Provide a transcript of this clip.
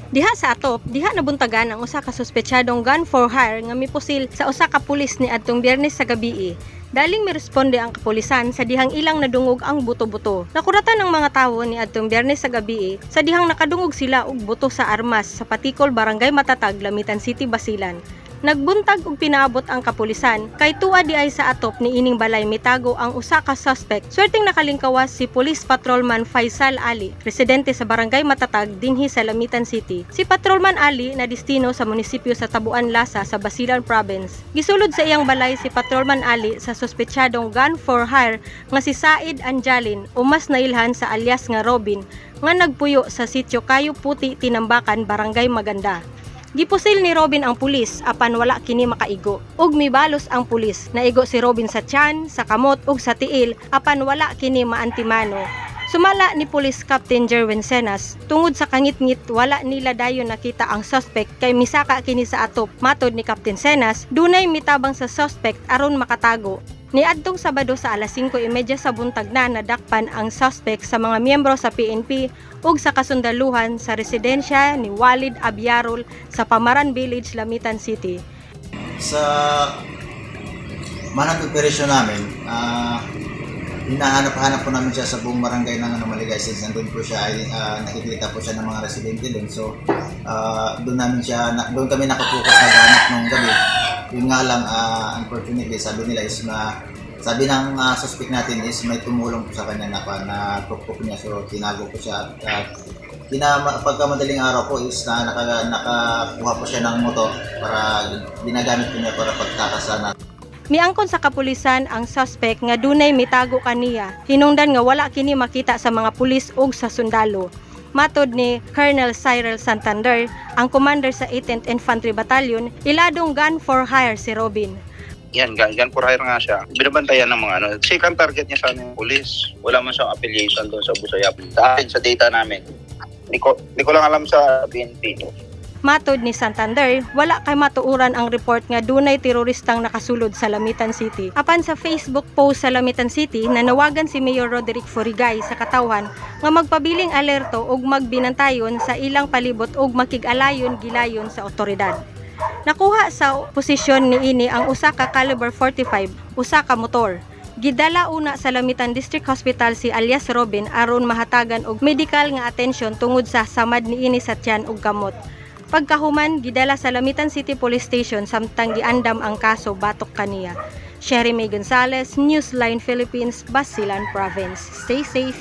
Diha sa atop, diha nabuntagan ang usa ka suspetsyadong gun for hire nga mipusil sa usa ka pulis ni adtong Biyernes sa gabii. Daling miresponde ang kapulisan sa dihang ilang nadungog ang buto-buto. Nakuratan ang mga tawo ni adtong Biyernes sa gabii sa dihang nakadungog sila og buto sa armas sa Patikol, Barangay Matatag, Lamitan City, Basilan. Nagbuntag og pinaabot ang kapulisan kay tuwa di ay sa atop ni ining balay mitago ang usa ka suspect. Swerteng nakalingkawas si Police Patrolman Faisal Ali, residente sa Barangay Matatag dinhi sa Lamitan City. Si Patrolman Ali na destino sa munisipyo sa Tabuan Lasa sa Basilan Province. Gisulod sa iyang balay si Patrolman Ali sa suspetsyadong gun for hire nga si Said Anjalin o mas nailhan sa alias nga Robin nga nagpuyo sa sitio Kayo Puti, Tinambakan, Barangay Maganda. Gipusil ni Robin ang pulis apan wala kini makaigo. Ug mibalos ang pulis. Naigo si Robin sa tiyan, sa kamot ug sa tiil apan wala kini maantimano. Sumala ni Police Captain Jerwin Senas, tungod sa kangitngit wala nila dayon nakita ang suspect kay misaka kini sa atop. Matod ni Captain Senas, dunay mitabang sa suspect aron makatago. Niadtong Sabado sa alas 5:30 sa buntag na nadakpan ang suspect sa mga miyembro sa PNP ug sa kasundaluhan sa residensya ni Walid Abyarol sa Pamaran Village, Lamitan City. Sa manhunt operation namin, hinahanap-hanap po namin siya sa buong barangay ng Maligay since nandun po siya, ay, nakikita po siya ng mga residente doon. So, doon kami nakapokus naghanap nung gabi. Yun nga lang, unfortunately, sabi nila is sabi ng suspect natin is may tumulong po sa kanya na tuktok niya. So, tinago po siya at pagka madaling araw po is na nakakuha po siya ng motor para ginagamit po niya para pagtakas sana. Miangkon sa kapulisan ang suspect nga dunay mitago kaniya. Hinungdan nga wala kini makita sa mga pulis ug sa sundalo. Matod ni Colonel Cyril Santander, ang commander sa 18th Infantry Battalion, iladong gun for hire si Robin. Yan, gun for hire nga siya. Binabantayan ng mga ano. Second target niya sana yung police. Wala man siyang affiliation doon sa Abu Sayyaf. Sa akin, sa data namin. Hindi ko lang alam sa PNP. Matod ni Santander, wala kay matuuran ang report nga dunay teroristang nakasulod sa Lamitan City. Apan sa Facebook post sa Lamitan City, nanawagan si Mayor Roderick Furigay sa katawhan nga magpabiling alerto ug magbinantayon sa ilang palibot ug makig-alayon gilayon sa otoridad. Nakuha sa posisyon niini ang usa ka caliber 45, usa ka motor. Gidala una sa Lamitan District Hospital si alias Robin aron mahatagan og medical nga atensyon tungod sa samad niini sa tiyan ug kamot. Pagkahuman, gidala sa Lamitan City Police Station samtang giandam ang kaso batok kaniya. Sherry May Gonzalez, Newsline Philippines, Basilan Province. Stay safe.